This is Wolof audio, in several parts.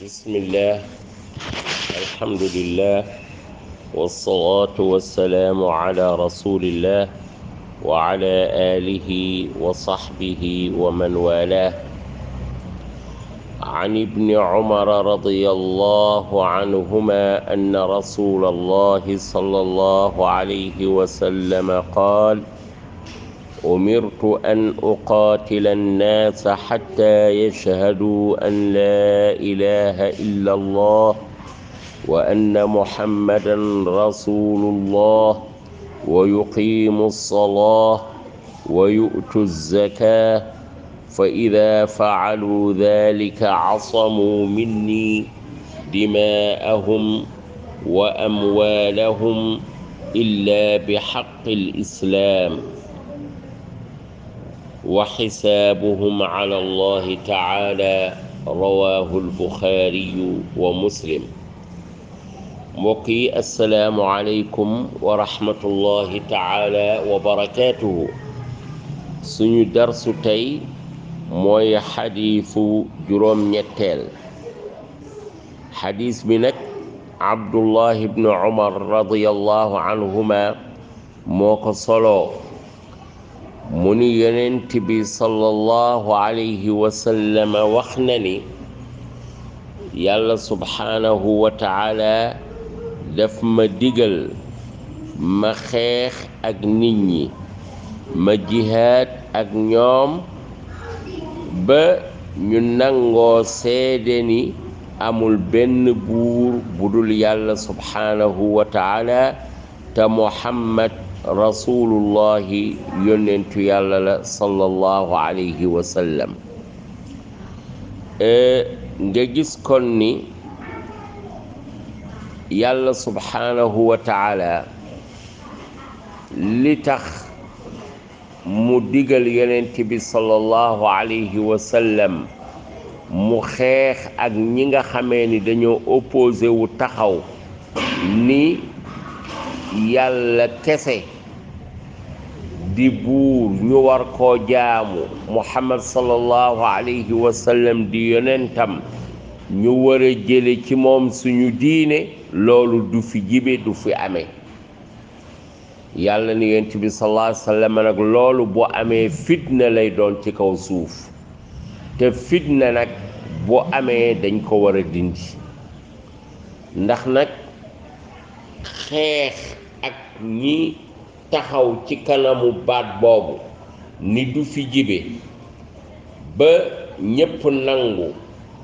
بسم الله الحمد لله والصلاة والسلام على رسول الله وعلى آله وصحبه ومن والاه عن ابن عمر رضي الله عنهما أن رسول الله صلى الله عليه وسلم قال أمرت أن أقاتل الناس حتى يشهدوا أن لا إله إلا الله وأن محمدا رسول الله ويقيموا الصلاة ويؤتوا الزكاة فإذا فعلوا ذلك عصموا مني دماءهم وأموالهم إلا بحق الإسلام وحسابهم على الله تعالى رواه البخاري ومسلم. mbokki assalaamu aleykum wa rahmatullahi taala wa barakaatuhu. suñu darsu tey mooy xadiisu juróom-ñetteel. xadiis bi nag Abdullahi ibnu Umar radiyallahu anhuma moo ko soloo mu ni yonent bi sallallahu alayhi wa sallam wax na ni yàlla subhaanahu wa taala daf ma digal ma xeex ak nit ñi ma jihaad ak ñoom ba ñu nangoo seede ni amul benn buur bu dul yàlla subhaanahu wa taala te Muhammad rasulullahi yonentu yàlla la sallallahu alayhi wa sallam. nga gis kon ni yàlla subhaanahu wa taala li tax mu digal yonent bi sallallahu alayhi wa sallam mu xeex ak ñi nga xamee ni dañoo opposé wu taxaw ni yàlla kese di buur ñu war koo jaamu muhammad sallallahu alayhi wa sallam di yonentam ñu war a jële ci moom suñu diine loolu du fi jibe du fi amee. yàlla ni yonent bi sallallahu alayhi wa sallam nag loolu bu amee fitna lay doon ci kaw suuf te fitna nag bu amee dañ ko war a dindi ndax nag xeex ak ñi taxaw ci kanamu baat boobu ni du fi jibe ba ñépp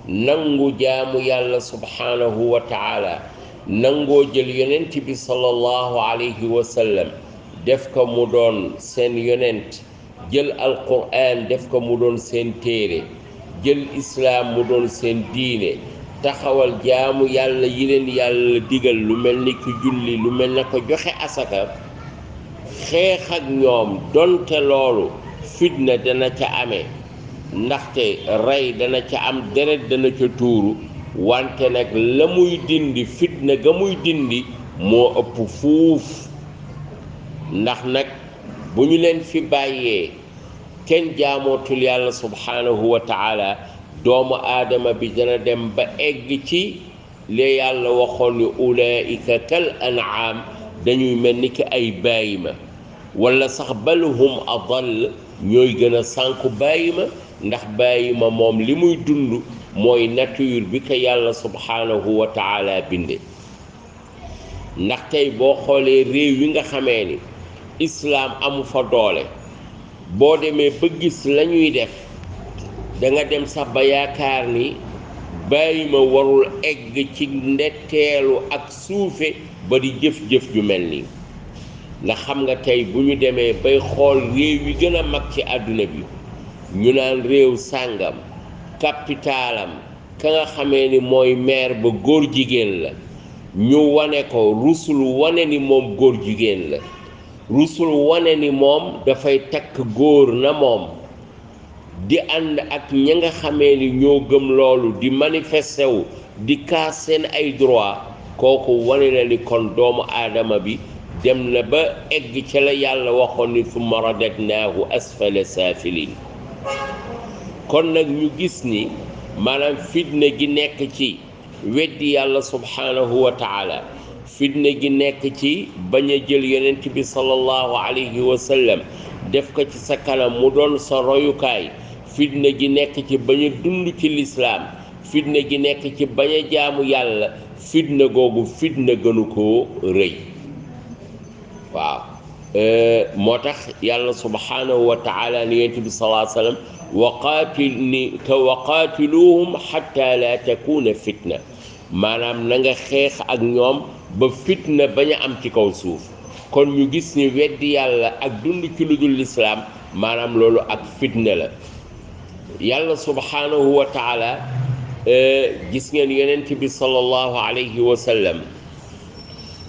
nangu jaamu yàlla subhaanahu wa taala nangoo jël yonent bi sallallahu alayhi wa sallam def ko mu doon seen yonent jël alquran def ko mu doon seen téere jël islaam mu doon seen diine taxawal jaamu yàlla yi leen yàlla digal lu mel ni ki julli lu mel na ko joxe asaka xeex ak ñoom donte loolu fitna dana ca amee ndaxte rey dana ca am deret dana ca tuuru wante nag la muy dindi fitna ga muy dindi moo ëpp fuuf ndax nag bu ñu leen fi bàyyee kenn jaamootul yàlla subhaanahu wa taala doomu aadama bi dana dem ba egg ci li yàlla waxoon ni ulaika kal an'am dañuy mel ni ki ay bàyyima wala sax bal hum adall ñooy gën a sànku bàyyima ndax bàyyima moom li muy dund mooy nature bi ko yàlla subhaanahu wa taala binde. ndax tey boo xoolee réew yi nga xamee ni islaam amu fa doole boo demee ba gis la ñuy def da nga dem sax ba yaakaar ni bàyyima warul egg ci ndetteelu ak suufe ba di jëf-jëf ju mel nii. ndax xam nga tey bu ñu demee bay xool réew yi gën a mag ci àdduna bi ñu naan réew sàngam capitalam ka nga xamee ni mooy maire ba góor jigéen la ñu wane ko rusul wane ni moom góor jigéen la rusul wane ni moom dafay takk góor na moom di ànd ak ña nga xamee ni ñoo gëm loolu di manifester wu di kaas seen ay droit kooku wane na ni kon doomu aadama bi dem na ba egg ca la yàlla waxoon ni summa radadnaahu asfala saafiliin kon nag ñu gis ni maanaam fitna gi nekk ci weddi yàlla subhanahu wa taala fitna gi nekk ci bañ a jël yonent bi sallallahu alayhi wa sallam def ko ci sa kanam mu doon sa royukaay fitna gi nekk ci bañ a dund ci lislaam fitna gi nekk ci bañ a jaamu yàlla fitna googu fitna gënu koo rëy waaw moo tax yàlla subhanahu wa taala ni yonent bi sallallahu alayhi wa sallam waqaatiluhum xatta la takuna fitna maanaam na nga xeex ak ñoom ba fitna bañ a am ci kaw suuf kon ñu gis ni weddi yàlla ak dund ci lu dul lislaam maanaam loolu ak fitna la yàlla subhanahu wa taala gis ngeen yonent bi sallallahu alayhi wa sallam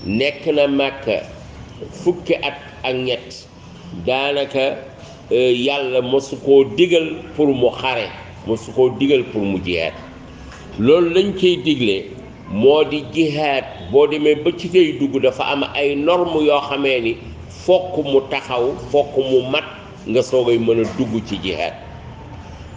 nekk na Màkka fukki at ak ñett daanaka yàlla mosu koo digal pour mu xare mosu koo digal pour mu jihaad loolu lañ koy digle moo di jihaad boo demee ba ci tey dugg dafa am ay normes yoo xamee ni fokk mu taxaw fokk mu mat nga soogay mën a dugg ci jihaad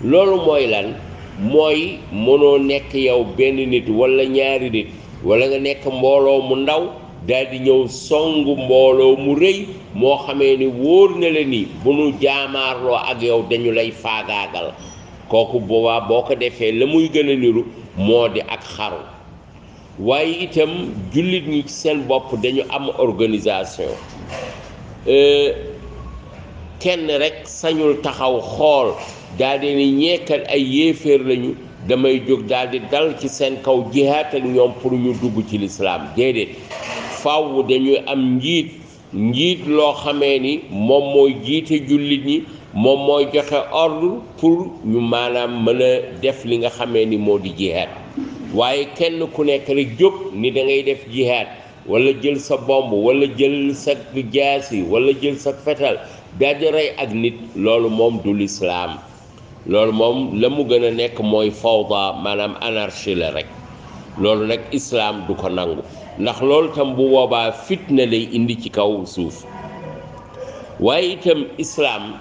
loolu mooy lan mooy mënoo nekk yow benn nit wala ñaari nit wala nga nekk mbooloo mu ndaw daal di ñëw songu mbooloo mu rëy moo xamee ni wóor na la ni bu nu jaamaarloo ak yow dañu lay faagaagal kooku boobaa boo ko defee la muy gën a niru moo di ak xaru waaye itam jullit ñi ci seen bopp dañu am organisation kenn rek sañul taxaw xool daal di ni ñeekat ay yéeféer lañu damay jóg daal di dal ci seen kaw jihaat ak ñoom pour ñu dugg ci lislaam déedéet faaw dañuy am njiit loo xamee ni moom mooy jiite jullit ñi moom mooy joxe ordre pour ñu maanaam mën a def li nga xamee ni moo di jihaad waaye kenn ku nekk rek jóg ni da ngay def jihaad wala jël sa bomb wala jël sa jaasi wala jël sa fetal daal di rey ak nit loolu moom du lislaam loolu moom la mu gën a nekk mooy fawda maanaam anarchie la rek loolu nag islaam du ko nangu ndax loolu tam bu boobaa fitna lay indi ci kaw suuf waaye itam islaam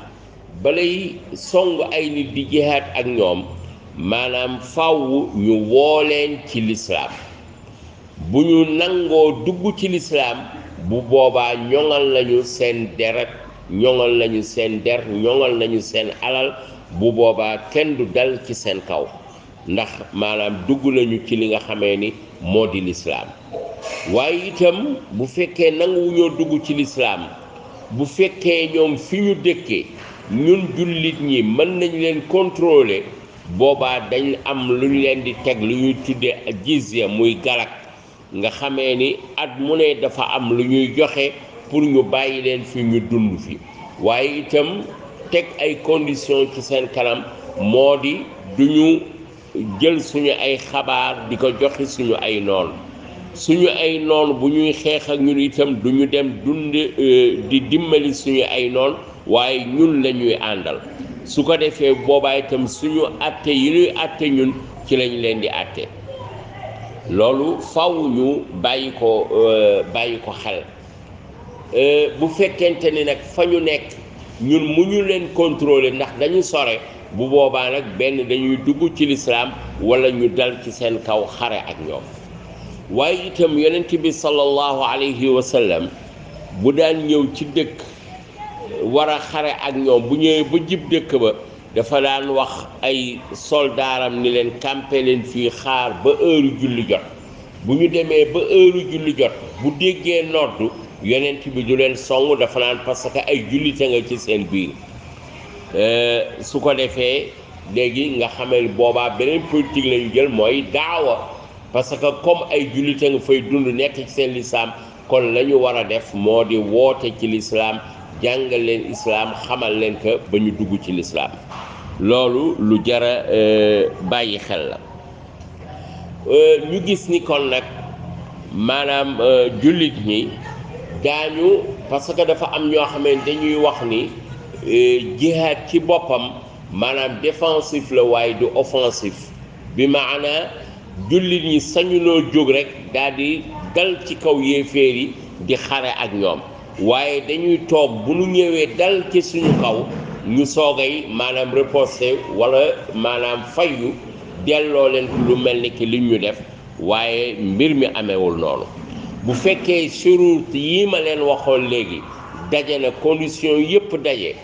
balay song ay nit di jihaad ak ñoom maanaam faaw ñu woo leen ci lislaam bu ñu nangoo dugg ci lislaam bu boobaa ñoŋal nañu seen deret ñoŋal nañu seen der ñoŋal nañu seen alal bu boobaa kenn du dal ci seen kaw ndax maanaam dugg nañu ci li nga xamee ni moo di lislaam waaye itam bu fekkee nanguwuñoo dugg ci lislaam bu fekkee ñoom fi ñu dëkkee ñun jullit ñi mën nañ leen contrôler boobaa dañ am lu ñu leen di teg lu ñuy tuddee jizya muy galak nga xamee ni at mu ne dafa am lu ñuy joxe pour ñu bàyyi leen fi ñu dund fi waaye itam teg ay conditions ci seen kanam moo di duñu jël suñu ay xabaar di ko joxe suñu ay noon bu ñuy xeex ak ñun itam duñu dem di dimbali suñu ay noon waaye ñun la ñuy àndal su ko defee boobaa itam suñu àtte yi ñuy àtte ñun ci lañ leen di àtte loolu faw ñu bàyyi ko xel bu fekkente ni nag fa ñu nekk ñun mu ñu leen contrôler ndax dañu sore bu boobaa nag benn dañuy dugg ci lislaam wala ñu dal ci seen kaw xare ak ñoom waaye itam yonent bi sallallahu alayhi wa sallam bu daan ñëw ci dëkk war a xare ak ñoom bu ñëwee ba jib dëkk ba dafa daan wax ay soldaaram ni leen campé leen fii xaar ba heure julli jot bu ñu demee ba heure julli jot bu déggee noddu yonent bi du leen song dafa naan parce que ay jullite nga ci seen biir su ko defee léegi nga xamee boobaa beneen politique la ñu jël mooy daawa parce que comme ay jullite nga fay dund nekk ci seen lislaam kon la ñu war a def moo di woote ci lislaam jàngal leen islaam xamal leen que ba ñu dugg ci lislaam loolu lu jara bàyyi xel la ñu gis ni kon nag maanaam jullit ñi daañu parce que dafa am ñoo xam ne dañuy wax ni jihaad ci boppam maanaam défensif la waaye du offensif bi maanaa jullit ñi sañuloo jóg rek daal di dal ci kaw yéeféer yi di xare ak ñoom waaye dañuy toog bu nu ñëwee dal ci suñu kaw ñu soogay maanaam riposter wala maanaam fayu delloo leen lu mel ni ki li ñu def waaye mbir mi amewul noonu bu fekkee surut yi ma leen waxoon léegi daje na condition yépp daje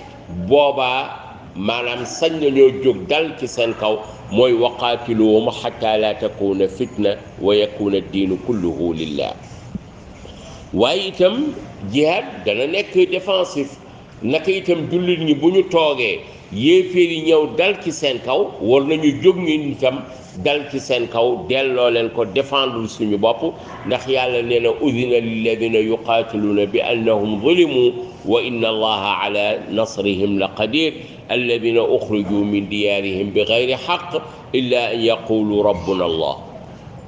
boobaa maanaam sañ nañoo jóg dal ci seen kaw mooy waqaatiluhum xatta la takuna fitna wa yakuna diinu kulluhu lillah waaye itam jihaad dana nekk défensif naka itam jullit ñi bu ñu toogee yéeféer yi ñëw dal ci seen kaw war nañu jóg ñu itam dal ci seen kaw delloo leen ko défendre suñu bopp ndax yàlla nee na udina lilladina yuqaatiluuna bi annahum zulimu wa inna allaha ala nasrihim la qadir alladina uxrijuu min diyaarihim bi gayri xaq illa an yaqulu rabbuna allah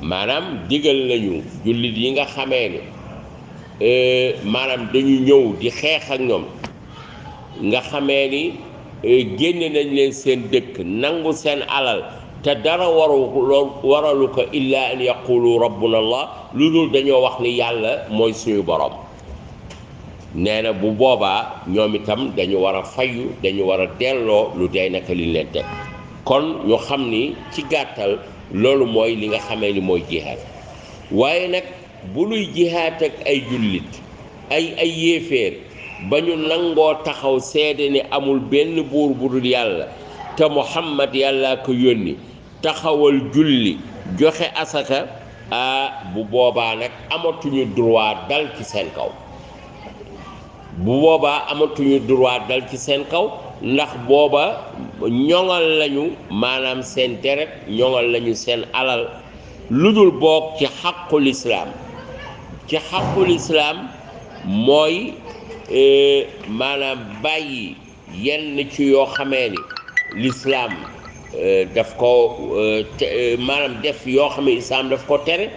maanaam digal nañu jullit yi nga xamee ne maanaam dañu ñëw di xeex ak ñoom nga xamee ni génne nañ leen seen dëkk nangu seen alal te dara waralu ko illa an yaqulu rabbuna allah lu dul dañoo wax ni yàlla mooy suñu borom nee na bu boobaa ñoom itam dañu war a fayu dañu war a delloo lu day naka liñ leen teg kon ñu xam ni ci gàttal loolu mooy li nga xamee ni mooy jihaad waaye nag bu luy jihaad ak ay jullit ay yéeféer ba ñu nangoo taxaw seede ni amul benn buur bu dul yàlla te Muhammad yàllaa ko yónni taxawal julli joxe asaka bu boobaa nag amatuñu droit dal ci seen kaw dal ci seen kaw ndax booba ñoŋal lañu maanaam seen deret ñoŋal lañu seen alal lu dul boog ci xaqul islaam mooy maanaam bàyyi yenn ci yoo xamee ni lislaam daf ko maanaam def yoo xam ne islaam daf ko tere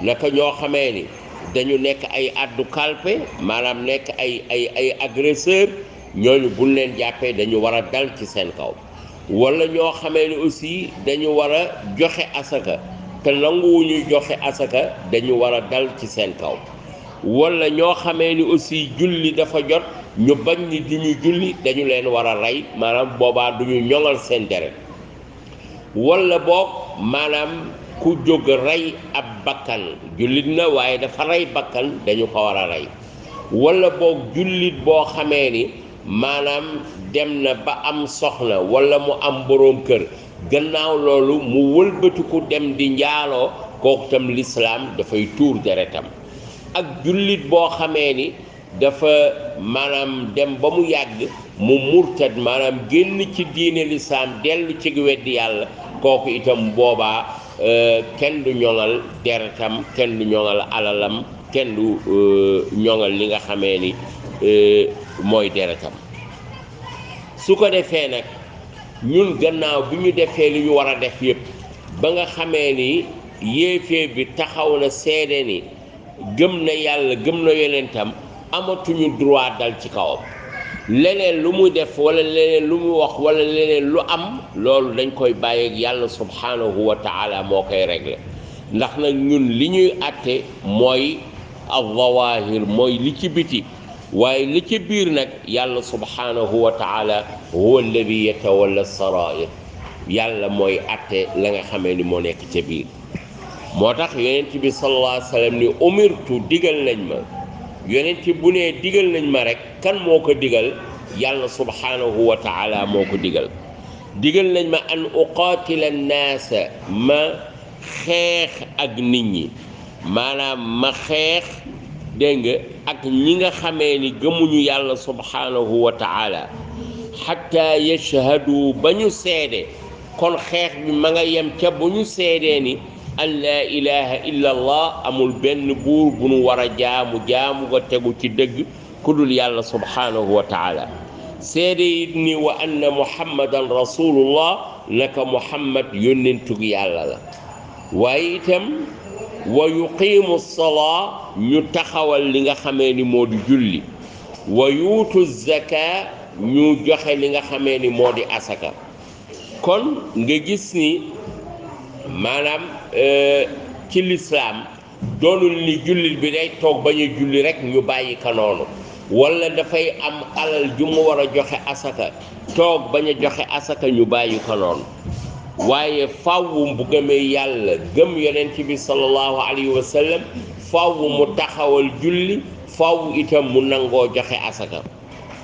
naka ñoo xamee ni dañu nekk ay addu kalpe maanaam nekk ay agresseur ñooñu buñ leen jàppee dañu war a dal ci seen kaw wala ñoo xamee ni aussi dañu war a joxe asaka te nanguwuñu joxe asaka dañu war a dal ci seen kaw wala ñoo xamee ni aussi julli dafa jot ñu bañ ni duñu julli dañu leen war a rey maanaam boobaa duñu ñoŋal seen deret wala boog maanaam ku jóg rey ab bakkan jullit na waaye dafa rey bakkan dañu ko war a rey wala boog jullit boo xamee ni maanaam dem na ba am soxna wala mu am boroom kër gannaaw loolu mu wëlbatiku dem di njaaloo kooku tam lislaam dafay tuur deretam ak jullit boo xamee ni dafa maanaam dem ba mu yàgg mu murtad maanaam génn ci diine lislaam dellu ci weddi yàlla kooku itam boobaa kenn du ñoŋal deretam kenn du ñoŋal alalam kenn du ñoŋal li nga xamee ni mooy deretam su ko defee nag ñun gannaaw bi ñu defee li ñu war a def yépp ba nga xamee ni yéefee bi taxaw na seede ni gëm na yàlla gëm na yonentam amatuñu droit dal ci kawam leneen lu mu def wala leneen lu mu wax wala leneen lu am loolu dañ koy bàyyi ak yàlla subhanahu wa taala moo koy régler ndax nag ñun li ñuy àtte mooy al-zawahir mooy li ci biti waaye li ci biir nag yàlla subhanahu wa taala huwa alladi yatawalla sarair yàlla mooy àtte la nga xamee ni moo nekk ca biir moo tax yonent bi sallallahu alayhi wa sallam ni umirtu digal nañ ma yonent bu ne digal nañ ma rek kan moo ko digal yàlla subhanahu wa taala moo ko digal nañ ma an uqaatila annaasa ma xeex ak nit ñi maanaam ma xeex dégg nga ak ñi nga xamee ni gëmuñu yàlla subhanahu wa taala xatta yashhadu ba ñu seede kon xeex bi ma nga yem ca bu ñu seedee ni an laa ilaha illa allah amul benn buur bu nu war a jaamu ga tegu ci dëgg ku dul yàlla subhanahu wa taala seede it ni wa anna muhammadan rasulullah naka muhammad yónnentug yàlla la waaye itam wa yuqiimu salaa ñu taxawal li nga xamee ni moo di julli wa yuutu zaka ñu joxe li nga xamee ni moo di asaka kon nga gis ni maanaam ci lislaam doonul ni jullit bi day toog bañ a julli rek ñu bàyyi ka noonu wala dafay am alal ju mu war a joxe asaka toog bañ a joxe asaka ñu bàyyi ko noonu waaye faww bu gëmee yàlla gëm yonent bi sallallahu alayhi wa sallam faww mu taxawal julli faww itam mu nangoo joxe asaka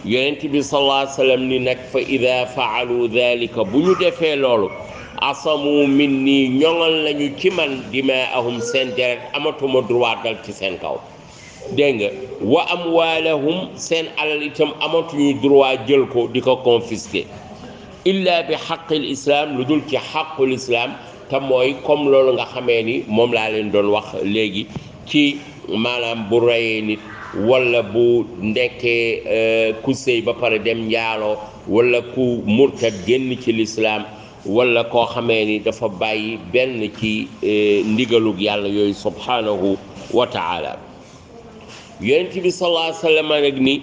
yonent bi sallallahu alayhi wa sallam ni nag fa ida faalu dalika bu ñu defee loolu asamu min nii ñoŋal nañu ci man dimaahum seen deret amatuma droit dal ci seen kaw dégg nga wa amwaalahum seen alal itam amatuñu droit jël ko di ko confisquer illa bi xaqil islam lu dul ci xaqul islam te mooy comme loolu nga xamee ni moom laa leen doon wax léegi ci maanaam bu reyee nit wala bu ndekkee ku sëy ba pare dem njaaloo wala ku murtad génn ci lislaam wala koo xamee ni dafa bàyyi benn ci ndigalug yàlla yooyu subhanahu wa taala yonent bi sallallahu alayhi wa sallam nag ni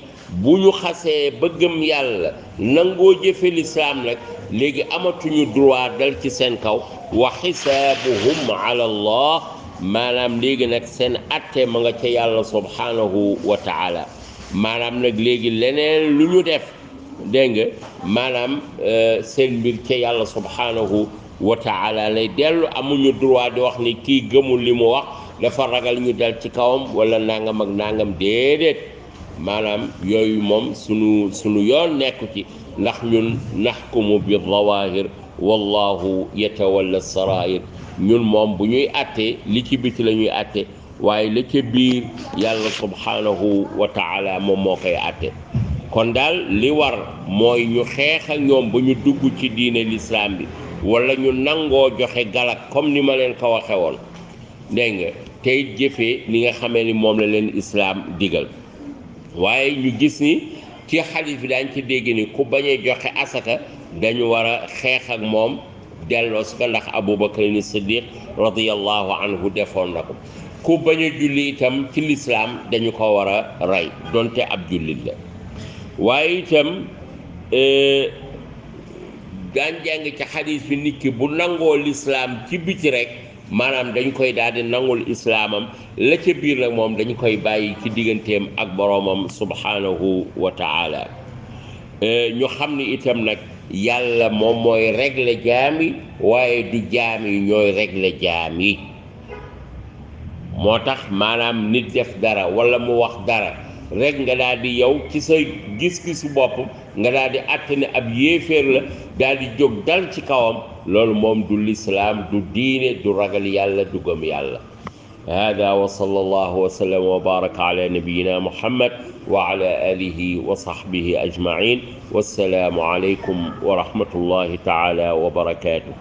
bu ñu xasee ba gëm yàlla nangoo jëfe lislaam nag léegi amatuñu droit dal ci seen kaw wa xisaabuhum ala allah maanaam léegi nag seen atte ma nga ca yàlla subhanahu wa taala maanaam nag léegi leneen lu ñu def dégg nga maanaam seen mbir ca yàlla subhanahu wa taala lay dellu amuñu droit di wax ni kii gëmul li mu wax dafa ragal ñu dal ci kawam wala nangam ak nangam déedéet maanaam yooyu moom sunu yoon nekku ci ndax ñun naxkumu bi zawahir wallahu yatawalla sarair ñun moom bu ñuy atte li ci biti la ñuy atte waaye la ca biir yàlla subhanahu wa taala moom moo koy atte kon daal li war mooy ñu xeex ak ñoom ba ñu dugg ci diine l'islam bi wala ñu nangoo joxe galak comme ni ma leen ko waxe woon dégg nga tey jëfee li nga xamee ni moom la leen islam digal waaye ñu gis ni ci xadis bi daañ ci dégg ni ku bañ a joxe asaka dañu war a xeex ak moom delloo si ko ndax Abubakar ni Siddiq radiyallahu anhu defoon na ko ku bañ a julli itam ci lislaam dañu ko war a rey donte ab jullit la waaye itam daan jàng ci xadis bi nit ki bu nangoo lislaam ci biti rek maanaam dañ koy daal di nangul islaamam la ca biir nag moom dañ koy bàyyi ci digganteem ak boroomam subhanahu wa taala ñu xam ni itam nag yàlla moom mooy régler jaam yi waaye du jaam yi ñooy régler jaam yi moo tax maanaam nit def dara wala mu wax dara rek nga daal di yow ci sa gis-gisu bopp nga daal di àtte ne ab yéeféer la daal di jóg dal ci kawam loolu moom du lislaam du diine du ragal yàlla du gëm yàlla hada wa sallallahu wa sallam wa baraka ala nabiyina muhammad wa ala alihi wa sahbihi ajmain wassalaamu alaykum wa rahmatullahi taala wa barakatuh